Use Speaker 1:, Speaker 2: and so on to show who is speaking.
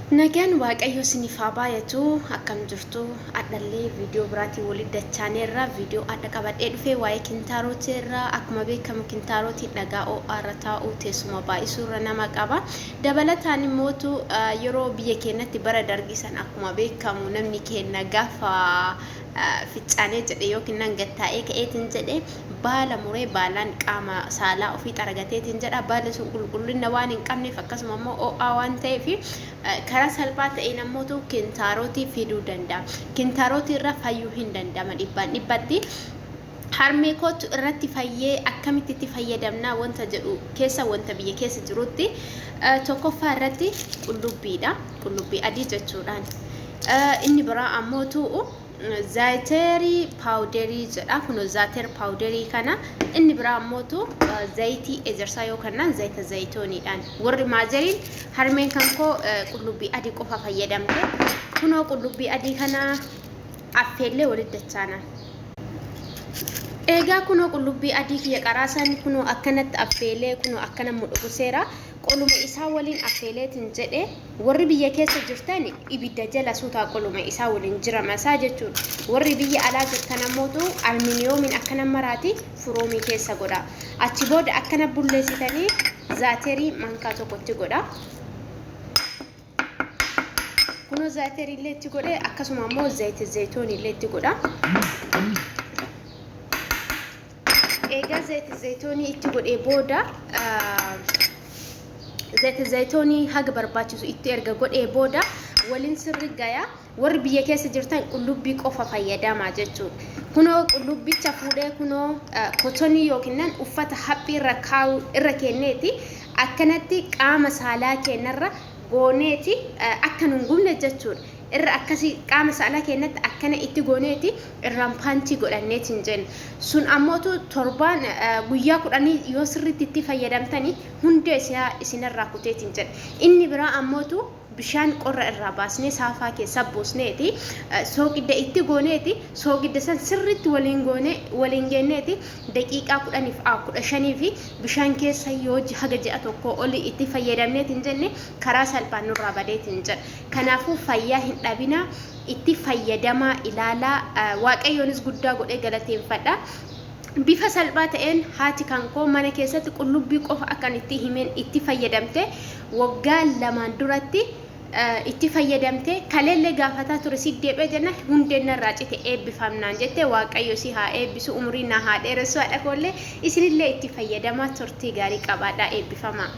Speaker 1: Nagaan waaqayyo isiniif haa baay'atu. Akkam jirtu? Adhallee viidiyoo biraatiin walitti dachaaneerra. Viidiyoo adda qabadhee dhufee waa'ee kintaarootii irraa. Akkuma beekamu kintaarootiin dhagaa ho'aa irra taa'u, teessuma baay'isuu irra nama qaba. Dabalataan immootu yeroo biyya keenyatti bara dargii san akkuma beekamu namni keenya gaafa ficcaanee jedhe yookiin nan gattaa'ee ka'eetiin jedhe baala muree baalaan qaama saalaa ofii xaragateetiin jedha. Baalli sun qulqullina waan hin qabneef, akkasuma immoo ho'aa waan ta'eef, karaa salphaa ta'een ammootu kintaarootii fiduu danda'a. Kintaarootii irra fayyuu hin danda'ama dhibbaan dhibbatti. Harmee kootu irratti fayyee. Akkamitti itti fayyadamnaa wanta jedhu keessa, wanta biyya keessa jirutti tokkoffaa irratti qullubbiidha. Qullubbii adii jechuudhaan. Inni biraa ammootu zaaterii powderii jedha. Kun zaater powderii kana. Inni biraa ammootu zayitii ejersaa yookaan zayita zayitooniidhaan. Warri maazeriin harmeen kan koo qullubbii adii qofa fayyadamte. Kunoo qullubbii adii kana affeellee walitti dachaana. Egaa kunoo qullubbii adii kiyya qaraasan kunoo akkanatti affeelee, kunoo akkana mudhukuseera. Qoluma isaa waliin affeeleetiin jedhe. Warri biyya keessa jirtan ibidda jala suutaa qoluma isaa waliin jirama isaa jechuudha. Warri biyya alaa jirtan ammootu alminiyoomiin akkana maraati furoomii keessa godha. Achi booda akkana bulleessitanii zaaterii mankaa tokkotti godha. Kunoo zaaterii illee itti godhe, akkasuma ammoo zayita zayitoonii illee itti godha. Egaa zayita zayitoonii itti godhee booda, zayita zayitoonii haga barbaachisu itti erga godhee booda waliin sirri gaya. Warri biyya keessa jirtan qullubbii qofa fayyadamaa jechuudha. Kunoo qullubbicha fuudhee kunoo kotonii yookiin uffata haphii irra kaa'u irra kenneeti akkanatti qaama saalaa keenyarra gooneeti akka nun gubne jechuudha. Irra akkasii qaama saalaa keenyatti akkana itti gooneeti irraan paantii godhanneetiin jenna. Sun ammootu torbaan guyyaa 10 yoo sirriitti itti fayyadamtanii hundee isaa isinirraa kuteetiin jedha. Inni biraa ammootu bishaan qorra irraa baasnee saafaa keessa buusneeti sooqidda itti gooneeti, sooqidda san sirriitti waliin goone waliin geenneeti daqiiqaa 10f 15 fi bishaan keessa yoo haga ji'a tokko olii itti fayyadamneetiin jenne karaa salphaan nurraa badeetiin jedha. Kanaafuu fayyaa hin dhabinaa, itti fayyadamaa ilaalaa. Waaqayyoonis guddaa godhee galateeffadha. Bifa salphaa ta'een haati kan koo mana keessatti qullubbii qofa akkan itti himeen itti fayyadamte. Waggaa 2n duratti itti fayyadamte. Kaleellee gaafataa ture, si deebi'ee jenna hundeen narraa cite, eebbifamnaan jette. Waaqayyo si haa eebbisu, umurii naa haa dheeressu haadha koollee, isinillee itti fayyadamaa, turtii gaarii qabaadhaa, eebbifamaa.